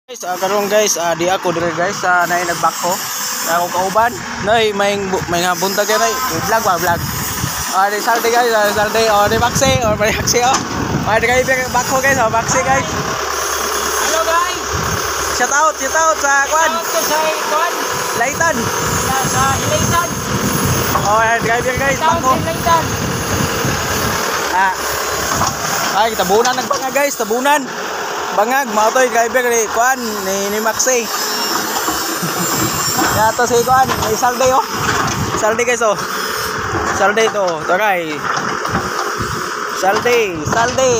Guys, karon guys, di ako dire guys sa nay nagbakho. Na akong kauban. Nay may may nga buntag yan nay. Vlog ba vlog. Di saldi guys, saldi oh di Maxi or may Maxi oh. Di kayo bakho guys, oh Maxi guys. Hello guys. Shout out sa kwan. Shout out sa kwan. Laitan. Sa Hilaitan. Oh, driver guys, bakho. Hilaitan. Ay, tabunan nagbangag guys, tabunan. Bangag, mao toy driver ni kuan ni Maxi. Yato si kuan, ni Salde oh. Salde guys oh. Salde to, taray. Salde, Salde.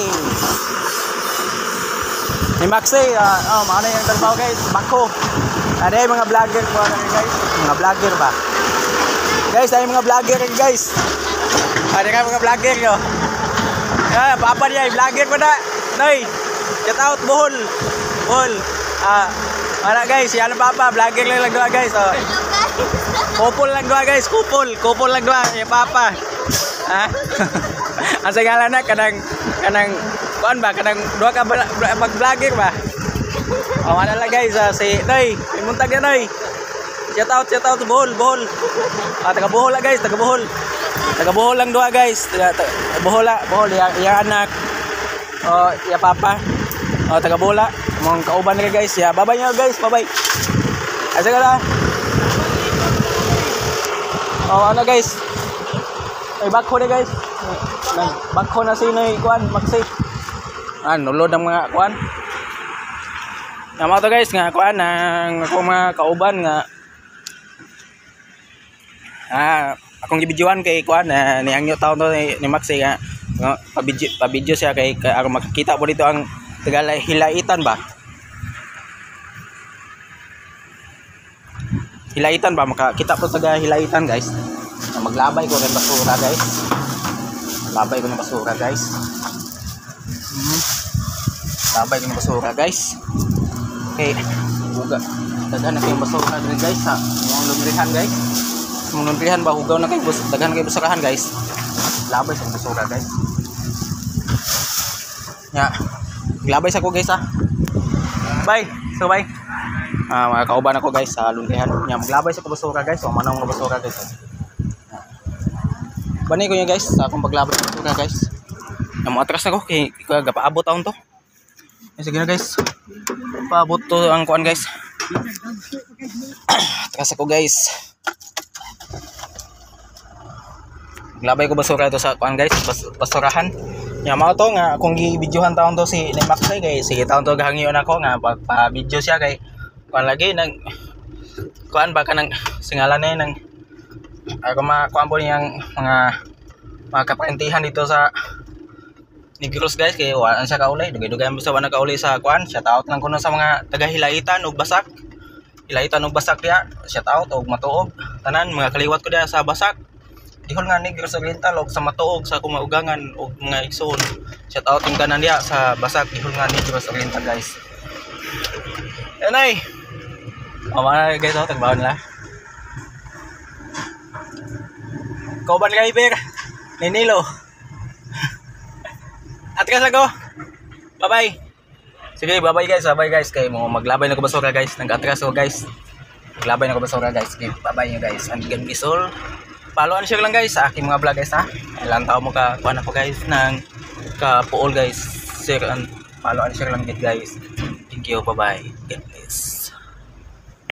Ni Maxi, oh, mao na yung trabaho guys, bako. Ada yung mga vlogger ko ano guys, mga vlogger ba? Guys, ay mga vlogger guys. Ada ka mga vlogger yo. Ah, papa niya, vlogger ko na. Noy. Shout out Bohol. Bohol. Wala guys, yan ang papa, vlogger lang lang doa guys. Oh. Couple lang doa guys, couple, couple lang doa, ya papa. Ha? Ang sagala na kanang kanang kuan ba kanang duha ka mag-vlogger ba? Oh, wala lang guys, si Noy, may muntag na Noy. Shout out Bohol, Bohol. Taga Bohol lang guys, taga Bohol. Taga Bohol lang doa guys. Taga, taga Bohol, Bohol, ya, ya anak. Oh, ya papa. Oh, taga Bohol. Mong kauban na guys. Ya, bye-bye nyo guys, bye-bye. Asa ka na? Oh, ano guys? Ay, bakho na guys. Bakho na si Noy kuan, Maxi. Ah, nulod ang mga kuan. Nga to guys, nga kuan ang akong mga kauban nga akong gibidyoan kay kuan na niangyo taon to ni Maxi nga pa-video siya kay aron makakita po dito ang taga Hilaitan ba? Hilaitan ba makakita po taga Hilaitan guys. Na maglabay ko ng basura guys. Labay ko ng basura guys. Labay ko ng basura guys. Okay, buga. Daghan na kayong basura diri guys sa mga laundryhan guys. Mga laundryhan ba hugaw na kayo daghan kayo basurahan guys. Labay sa basura guys. Nya. Glabay sa ko guys ah. Bye. So bye. Mga kauban ako guys sa laundryhan. Nya maglabay sa ko basura guys. O manong mga basura guys. Bani ko niya guys sa akong paglabay sa basura guys. Nya mo atras na ko kay gapaabot taon to. Ay, sige na guys. Paabot to ang kuan guys. Atras ako guys. Maglabay ko basura to sa kuan guys, basurahan. Nya mao to nga akong gi-videohan taon to si ni Maxi kay sige taon to gahangyon ako nga pagpa-video siya kay kuan lagi nang kuan ba kanang singalan na nang ako makuan po niyang mga kaparentihan dito sa Negros guys kay wala siya kaulay, dugay-dugay basta wala kaulay sa kuan. Shout out lang kuno sa mga taga Hilaitan ug Basak. Hilaitan ug Basak diya, shout out og matuog tanan mga kaliwat ko diya sa Basak. Dihol nga Negros Oriental og sa matuog sa kumaugangan og mga igsoon. Shout out yung tanan diya sa Basak, dihol nga Negros Oriental guys. Anay. O mga guys, oh, tagbaon nila. Kauban driver ni Nilo. Atras ako. Bye-bye. Sige, bye-bye guys. Bye-bye guys. Kay mo maglabay na ko basura guys. Nag-atras ko guys. Maglabay na ko basura guys. Sige, bye-bye nyo guys. And God bless all. Follow and share lang guys sa aking mga vlog guys ha. Ilang tao mo ka kuan ako guys ng kapuol guys. Share and follow and share lang guys. Thank you. Bye-bye. God bless.